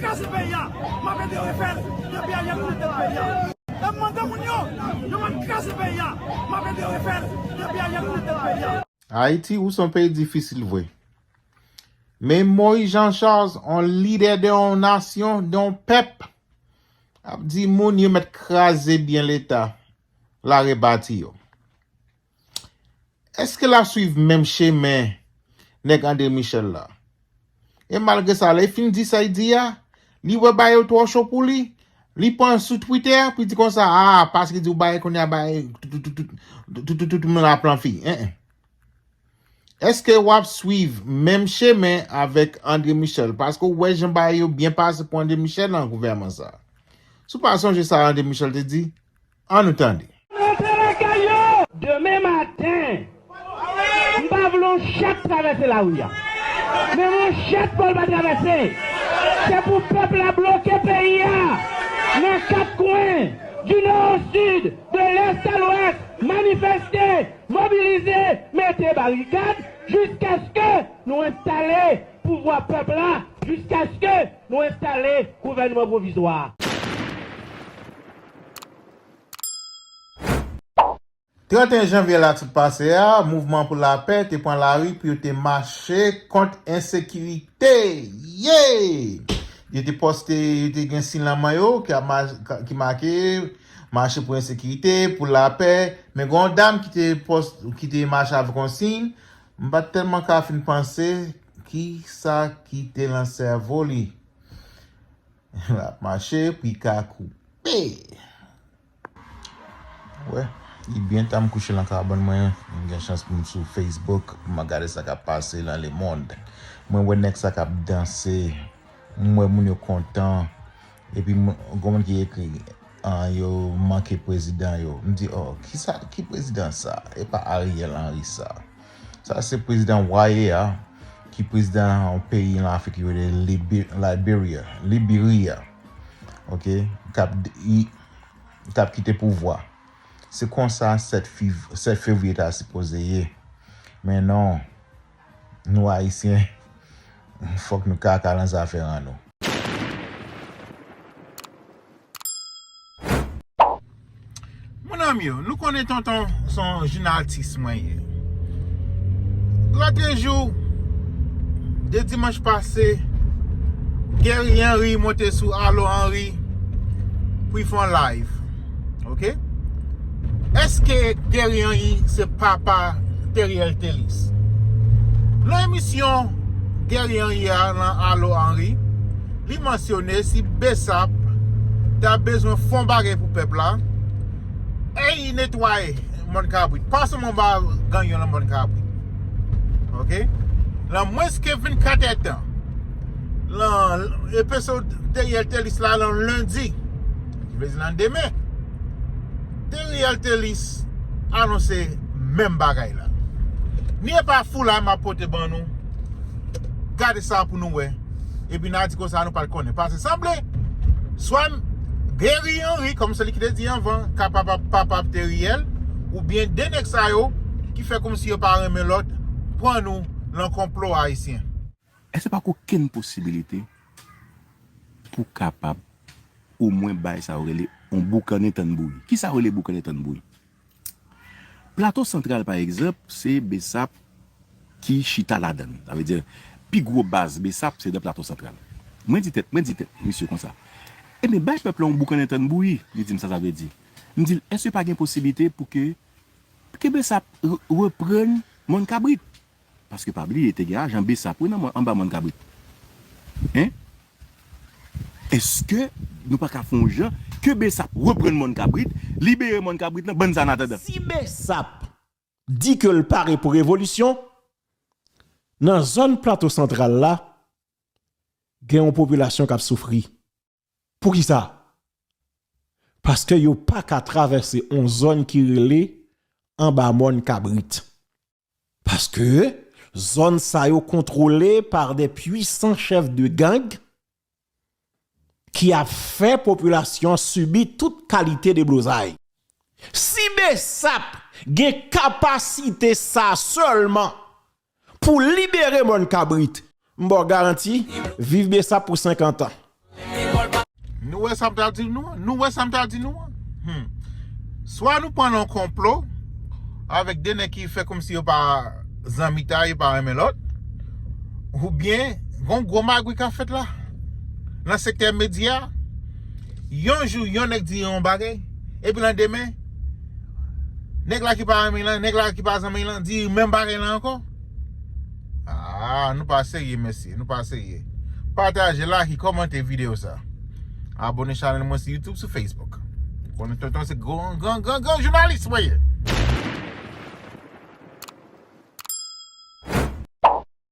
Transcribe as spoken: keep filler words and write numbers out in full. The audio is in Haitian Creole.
kraze peyi a, m ap ede yo refè l depi Ariel mete l peyi a. E m mande moun yo, yo mèt kraze peyi a, m ap ede yo refè l depi Ariel mete l peyi a. Ayiti, ou se yon peyi difisil vre. Men Moïse Jean Charles, yon lidè de yon nasyon, de yon pèp, ap di moun yo mèt kraze byen Leta, la rebati yo. Èske l ap swiv menm chemen nèg André Michel la? E malgre sa, lè l fin di sa l di a, li wè bagay yo twò cho pou li, li pran sou Twitter pou l di konsa, a, paske di w bagay kounye a bagay, tout, tout, tout, tout, tout, tout, tout moun la planifye. En, en. Èske w ap swiv menm chemen avèk André Michel? Paske w wè jan bagay yo byen pase pou André Michel nan gouvènman sa. Si w pa sonje sa André Michel te di, ann nou tande. Rantre lakay yo! Demen maten, m pa vle yon chat travèse lari a. Men yon chat Pòl pa travèse. Se pou pèp la bloke peyi a nan kat kwen, du nò o sid, de lès a lwès, manifeste, mobilize, mete barikad, jiskaske nou enstale pouvwa pèp la, jiskaske nou enstale gouvènman pwovizwa a. Trannteyen janvye la k sot pase a, Mouvman pou Lapè te pran lari pou yo te mache kont ensekirite. Ye! Yo te poste, yo te gen siy nan men yo ki ap mach- ki make Mache pou ensekirite, pou lapè. Men gen yon dam ki te post, ki te mache avèk yon siy. M pa t tèlman ka fin panse ki sa ki te lan sèvo li. L ap mache pou l ka koupe. Wè, li byen ta m kouche lan kabann mwen, m gen chans pou m sou Facebook, pou m gade sa k ap pase lan lemonn. Mwen wè nèg sa k ap danse, m wè moun yo kontan, epi m, gen moun ki ekri, an, yo manke prezidan yo. M di, oh, kisa, ki prezidan sa? E pa Ariel Henry sa. Sa se prezidan wa ye a, ki prezidan yon peyi lan Afrik yo rele Libe- Liberia, Liberia. Ok, k ap, i, k ap kite pouvwa. Se konsa sèt fiv- sèt fevriye ta sipoze ye. Men non, nou Ayisyen, fòk nou kaka lan zafè an nou. Mon ami yo, nou konnen tonton se yon jounalis mwen ye. Lòt jou, de dimanch pase, Guerrier Henry monte sou Allo Henry pou l fè yon live. Ok? Èske Guerrier Henry se papa Theriel Thelus? Nan emisyon Guerrier Henry a nan Allo Henry, li mansyone si BSAP ta bezwen fè yon bagay pou pèp la, ey netwaye mòn kabrit. Pase m anba ganyon lan mòn kabrit. Ok? Lan mwens ke vennkat èdtan, lan episode Theriel Thelus la lan lendi, ki vle di lan demen, Theriel Thelus anonse menm bagay la. Ni epa foulay m ap pote ban nou. Gade sa pou nou wè. Epi n a di konsa nou pa t konnen. Paske sanble, swa Guerrier Henry, kòm se li ki te di anvan, ka papa, papa Theriel, oubyen de nèg sa yo ki fè kòmsi yo pa renmen lòt, pran nou lan konplo ayisyen. Èske pa gen okenn posibilite pou kapab omwen bay sa yo rele yon boukannen tann bouyi? Kisa yo rele boukannen tann bouyi? Plato Santral, pa egzanp, se BSAP ki chita ladan l. Sa vle di, pi gwo baz BSAP se nan Plato Santral. Mwen di tèt, mwen di tèt misye konsa, ebyen, bay pèp la yon boukannen tann bouyi, li di m sa sa vle di. M di l, èske pa gen posiblite pou ke, ke BSAP re- reprann Mòn Kabrit? Paske pa bliye, te gen ajan BSAP wi nan mòn- anba Mòn Kabrit. Hein? Èske nou pa ka fè yon jan ke BSAP reprann Mòn Kabrit, libere Mòn Kabrit lan, ban n sa an atandan? Si BSAP di ke l pare pou revolisyon, nan zòn Plato Santral la, gen yon popilasyon k ap soufri. Poukisa? Paske yo pa ka travèse yon zòn ki rele Anba Mòn Kabrit. Paske zòn sa yo kontwole pa de pwisan chèf de gang ki ap fè popilasyon an sibi tout kalite deblozay. Si BSAP gen kapasite sa sèlman pou libere Mòn Kabrit, m ba w garanti, viv BSAP pou senkant an. Nou wè sa m ta di nou an? Nou wè sa m ta di nou an? Hmm. Swa nou pran nan konplo avèk de nèg ki fè kòmsi yo pa zanmitay, yo pa renmen lòt, oubyen gon gwo magouy k ap fèt la nan sektè medya. Yon jou, yon nèg di yon bagay, epi landemen, nèg la ki pa renmen lan, nèg la ki pa zanmi lan, di menm bagay la ankò. Ah, nou pa serye, mesye, nou pa serye. Pataje, like, kòmante videyo sa. Abone chanèl mwen sou YouTube, sou Facebook. Konnen tonton se gran, gran, gran, gran jounalis mwen ye.